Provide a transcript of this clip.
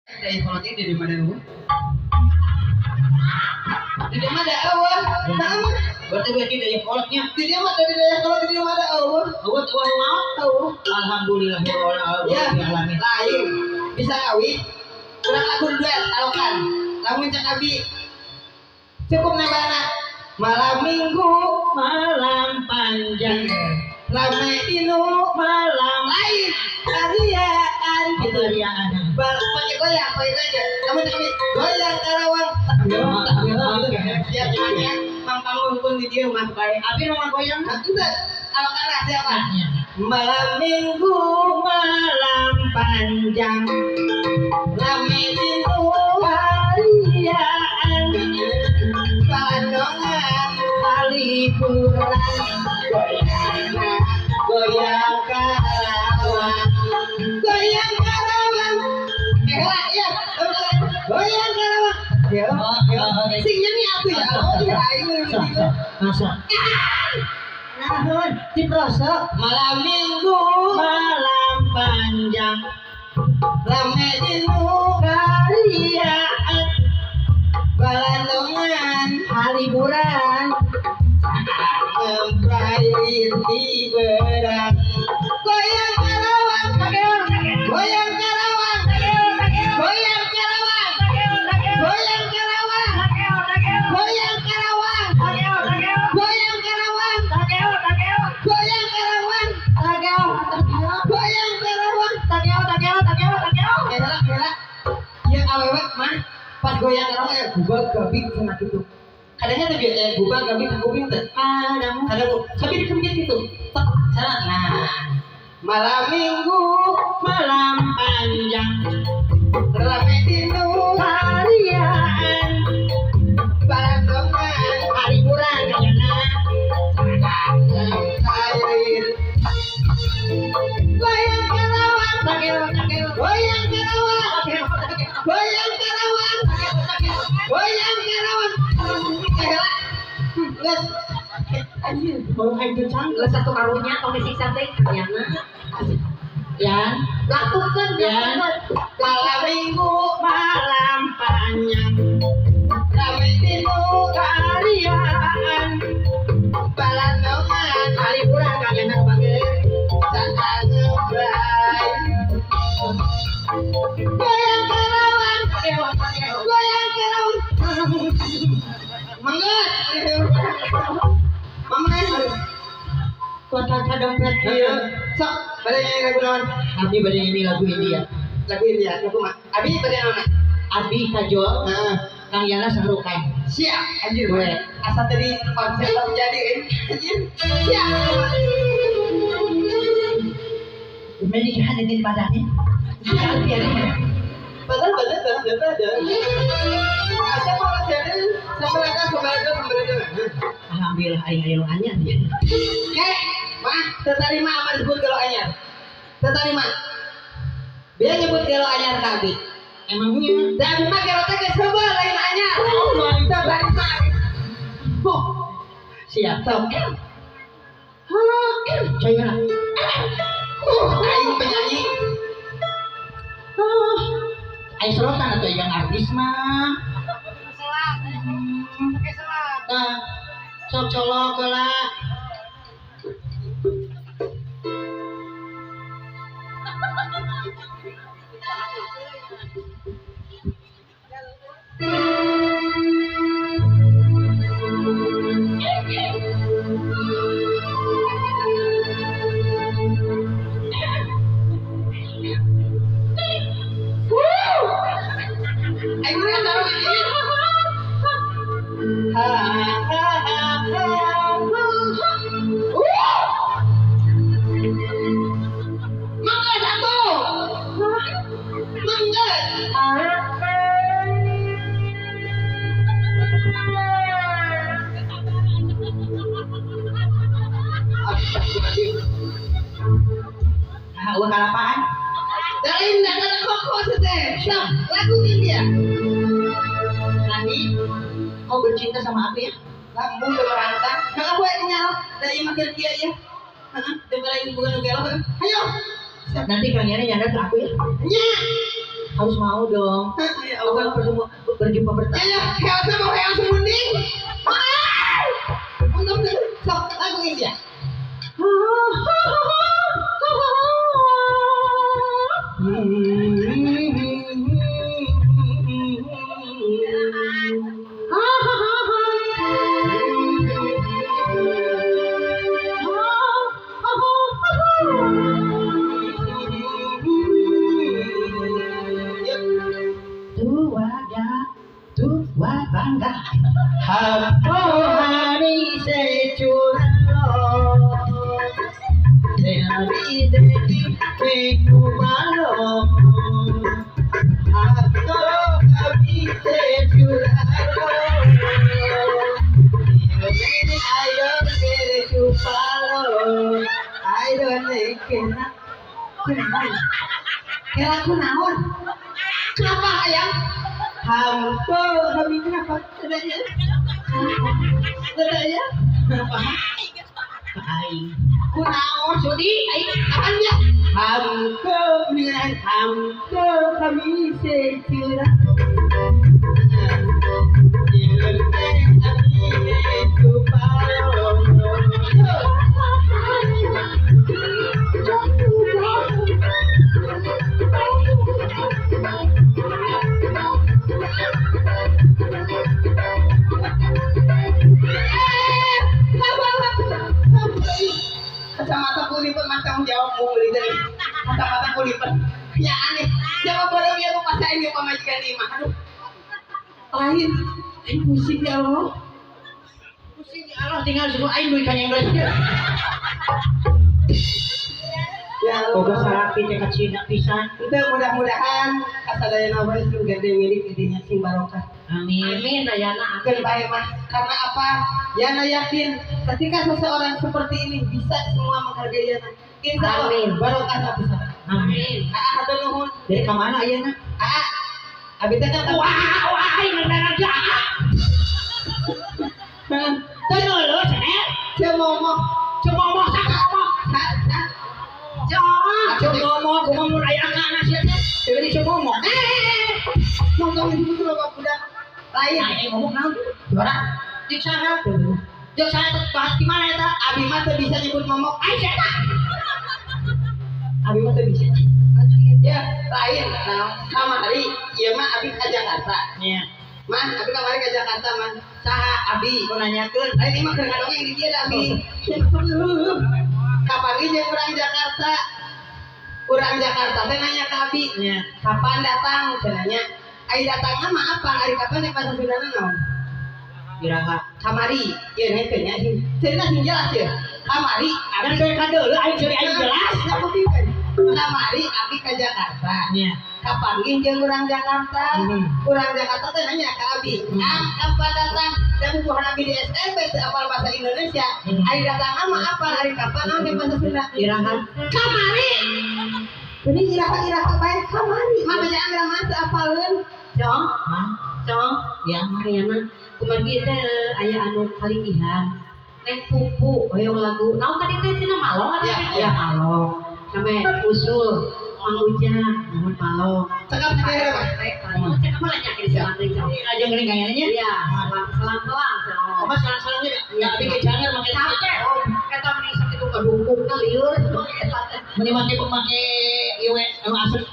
Dari kolotnya dari mana lu? Di mana awah? Nama? Berarti berarti dari kolotnya. Di mana dari daya kolot di mana awah? Awah awah awah. Alhamdulillah ya. Alamin. Lain bisa kawin. Kurang lagu duet alokan. Lamun cak abi. Cukup nambahna. Malam minggu malam panjang. Rame dinu malam lain kariaan gitu riaan. Pakai goyang, pakai goyang. Kamu cak goyang Karawang. Siap ya. Mang panggung di dieu mah bae. Abi nu goyang henteu. Alokan lah siapa? Malam minggu malam panjang. Rame dinu kariaan. Palandongan liburan. Goyang Karawang. Goyang Karawang. Eh ya. Goyang Karawang. Ya. Sing nyanyi atuh ya. Oh iya aing masa. Naon diprosok malam minggu malam panjang. Rame dinu kariaan. Balandongan liburan. Memprair di berang. Goyang Karawang, goyang Karawang, goyang Karawang, goyang Karawang, goyang Karawang, goyang Karawang, goyang Karawang, goyang Karawang, kela ya awewe mah pas goyang Karawang ya gubal gabik cenah kitu. Kadangnya tuh biasa gubal gabik kuping teh. Kadang tapi dikempit gitu. Tek cara nah. Malam minggu malam panjang. Rame dinu kariaan. Balandongan liburan kayana. Air. Goyang Karawang, goyang Karawang, goyang Karawang, goyang Karawang. Geus. Anjir, baru aing teu cangkeun satu karunya tong disiksa teh kayana. Ya, lakukan ya. Malam minggu malam panjang. Rame dinu kariaan. Balandongan liburan kayana bager. Saat ngebray. Goyang Karawang, goyang Karawang. Mangga. Mama kota kadompet ieu. Sok, bade nyanyi lagu naon? Abi bade nyanyi lagu India. Lagu India, lagu mah. Abi bade naon? Abi kajol, heeh. Kang Yana sahrukan. Siap, anjir boleh. Asa tadi konsep terjadi anjir. Siap. Menikahan dengan badannya. Badan badan badan badan. Asa mau jadi semerata semerata semerata. Alhamdulillah aing aya nu anyar ya. Heh, mah teu tarima aman disebut gelo anyar. Teu tarima. Dia nyebut gelo anyar ka abi. Emangnya? Da abi mah gelo teh geus heubeul lain anyar. Oh my teu tarima. Oh. Siap sok. Hah, coy lah. Aing penyanyi. Aing sorotan atuh yang artis mah. Selat. Pakai selat. Tah. Sok colok heula. Aing mah taruh ieu. Ha ha ha ha. Mangga satu. Mangga. Nah, uang kalapaan. Lain ada koko teh. Sok, lagu India. Nanti kau bercinta sama aku ya? Lambung berantang. Heeh, we nyal. Da ieu mah keur kieu ya. Heeh, daripada ieu bukan gelo. Hayo. Nanti Kang Yana nyandar ke aku ya. Nya. Harus mau dong. Ya Allah. Berjumpa bertemu. Ya, ya, mau heos munding. Untuk sok lagu India. हमको हमी से चुरा लो तेरी देखी कुमारो हमको हमी से चुरा लो आयो मेरे छुपा लो आयो ने केना केना kunaon kenapa ayam हमको हमी kenapa adanya adanya kenapa aing kunaon sudi aing kapan dia हमको मिलन हमको हमी से चुरा दिल में अभी छुपा लो kacamata kulipet mah tanggung jawab mau beli dari kacamata kulipet ya aneh siapa bodoh dia mau pasain dia pamajikan ini mah aduh lain aing pusing ya Allah pusing ya Allah tinggal suruh aing duit kan yang duit ya boga salaki teh ka Cina pisan itu mudah-mudahan kasadayana wae sing gede milik didinya sing barokah. Amin. Amin dayana amin bae mah. Karena apa? Yana yakin ketika seseorang seperti ini bisa semua menghargai Yana. Insya Allah barokah bisa. Amin. Aa hatur nuhun. Dari ka mana ayeuna? Aa. Abi teh kan wah wah aing ngeunaan aja. Teu lulus cenah. Ceu ngomong sak ngomong. Ceu ngomong kumaha mun aya angkana sia teh. Jadi ceu ngomong. Ngomong itu loba budak lain. Aing ngomong naon? Juara. Jeung saha? Jeung saha teh bahas di mana eta? Abi mah teu bisa nyebut momok. Aing sia eta. Abi mah teu bisa. Ya, lain. Nah, kamari ieu mah abi ka Jakarta. Nya. Mah, abi kamari ka Jakarta mah. Saha abi? Ku nanyakeun. Lain ieu mah keur ngadongeng di dieu da abi. Kapan jeung urang Jakarta? Urang Jakarta teh nanya ka abi. Nya. Kapan datang cenah nya? Ai datangna mah apa? Ari kapan teh bahasa Sundana naon? Iraha. Kamari. Ieu teh nya sing cerita sing jelas ya. Kamari abi teh kadeuleu aing ceuri aing jelas. Kamari abi ka Jakarta. Nya. Kapanggih jeung urang Jakarta. Urang Jakarta teh nanya ka abi, "Am kapan datang?" Da bubuhan abi di SMP teu apal bahasa Indonesia. Ari datangna mah apa? Ari kapan naon teh bahasa Sunda? Iraha. Kamari. Jadi iraha-iraha bae kamari. Mah bejaan mah teu apaleun. Cong. Hah? Cong. Ya, Mariana kumargi teh aya anu kalinggihan. Neng pupu hoyong lagu. Naon tadi teh cenah malong atuh Ya, ya malong. Sampai usul Mang Ujang nuhun malong. Cakap teh mah. Cakap mah nya kieu salam deui cong. Aja geuning kayaknya. Iya, salam-salam. Oh, salam-salam ge. Ya abi ge jangan make sampai om eta meni sakitu kadukungna lieur. Meni make pemake ieu anu asli.